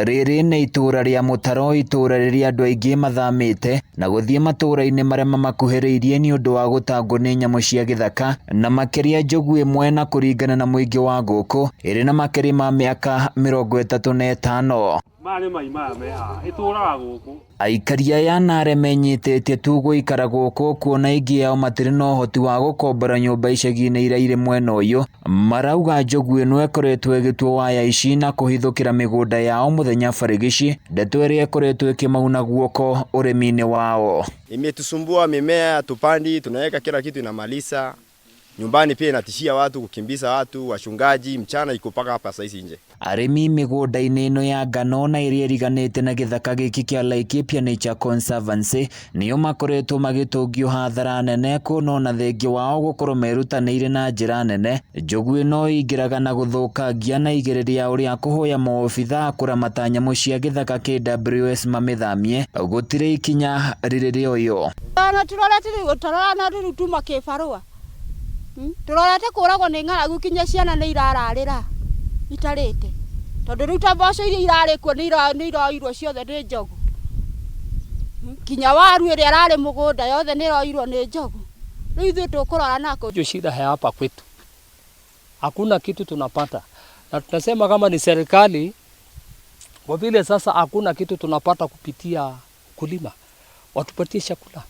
Rĩrĩ nĩ itũũra rĩa Mũtaro, itũũra rĩrĩa andũ aingĩ mathamĩte na gũthiĩ matũũra-inĩ marĩa mamakuhĩrĩirie nĩ ũndũ wa gũtangwo nĩ nyamũ cia gĩthaka na makĩria njogu ĩmwe na kũringana na mũingĩ wa gũkũ ĩrĩ na makĩria ma mĩaka 35. Maya nĩ mai maya me haha, ĩtũraga gũkũ. Aikari aya na arĩa menyitĩtie tu gũikara gũkũ kuona aingĩ ao matirĩ na ũhoti wa gũkombora nyũmba icagi-inĩ iria irĩ mwena ũyũ, marauga njogu ĩno ĩkoretwo ĩgĩtua waya ici na kũhithũkĩra mĩgũnda yao mũthenya barigici, ndeto ĩrĩa ĩkoretwo ĩkĩmauna guoko ũrĩmi-inĩ wao. Imetusumbua mimea, tupandi, tunaweka kila kitu inamaliza. Nyumbani pia inatishia watu, kukimbiza watu, wachungaji, mchana iko paka hapa saizi nje. Arĩmi mĩgũnda-inĩ ĩno ya ngano na ĩrĩa ĩriganĩte na gĩthaka gĩkĩ kĩa Laikipia Nature Conservancy nĩo makoretwo magĩtũngio hathara nene kuona ona thengia wao gũkorwo merutanĩirie na njĩra nene, njogu ĩno ĩingĩraga na gũthũkangia na igĩrĩ rĩao rĩa kũhoya maobithaa kũramata nyamũ cia gĩthaka KWS mamĩthamie gũtirĩ ikinya rĩrĩ rĩoywo. Ona turorete rĩu tarora rĩu tuma kĩbarũa turorete kũragwo nĩ ng'aragu kinya ciana nĩ irararĩra itarĩte tondũ rĩu ta mboco iria irarĩ kuo nĩ iroirwo ciothe nĩ njogu, kinya waru ĩrĩa ĩrarĩ mũgũnda yothe nĩ ĩroirwo nĩ njogu. Rĩu ithuĩ tũkũrora nako. Hiyo shida ya hapa kwetu, hakuna kitu tunapata, na tunasema kama ni serikali, kwa vile sasa hakuna kitu tunapata kupitia kulima, watupatie chakula,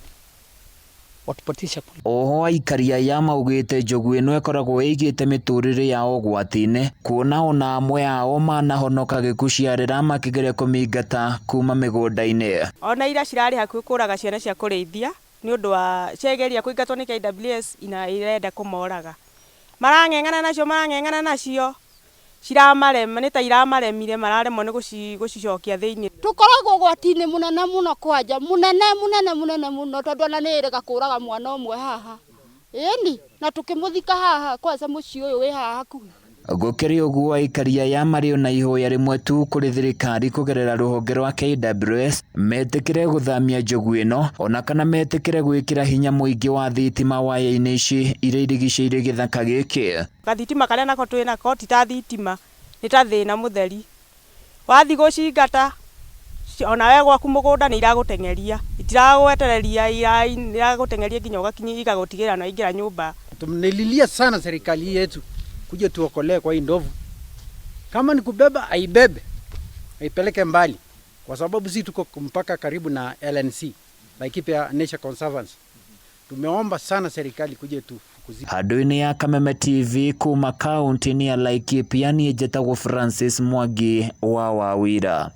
watupatie chakula. Oho aikari aya maugĩte njogu ĩno ĩkoragwo ĩigĩte mĩtũrĩre yao ũgwati-inĩ kuona ona amwe ao manahonoka gĩkuciarĩra makĩgeria kũmĩingata kuma mĩgũnda-inĩ. Ona ira cirarĩ hakuhĩ kũraga ciana cia kũrĩithia nĩ ũndũ wa ciageria kũingatwo nĩ KWS ina irenda kũmoraga. Marang'eng'ana nacio, marang'eng'ana nacio, ciramarema, nĩ ta iramaremire, mararemwo nĩ gũcicokia thĩinĩ. Tũkoragwo ũgwati-inĩ mũnene mũno kwanja, mũnene mũnene mũnene mũno tondũ ona nĩ ĩrĩga kũraga mwana ũmwe haha. Ĩni, na tũkĩmũthika haha kwanza mũciĩ ũyũ wĩ haha hakuhĩ. Gũkĩrĩ ũguo aikari aya marĩ ona ihoya rĩmwe tu kũrĩ thirikari kũgerera rũhonge rwa KWS metĩkĩre gũthamia njogu ĩno ona kana metĩkĩre gwĩkĩra hinya mũingĩ wa thitima waya-inĩ ici iria irigicĩirie gĩthaka gĩkĩ. Gathitima karĩa nako twĩ nako ti ta thitima, nĩ ta thĩna mũtheri. Wathiĩ gũcingata ona we gwaku mũgũnda nĩ iragũteng'eria, itiragwetereria, iragũteng'eria nginya ũgakinya igagũtigĩra na waingĩra nyũmba. Tumelilia sana serikali yetu kuja tuokolee kwa hii ndovu. Kama ni kubeba aibebe, aipeleke mbali, kwa sababu sisi tuko mpaka karibu na LNC, Laikipia Nature Conservancy. Tumeomba sana serikali kuja tufukuzie. Handũ-inĩ ya Kameme TV kuma kaunti-inĩ ya Laikipia, niĩ njĩtagwo Francis Mwangi wa Wawira.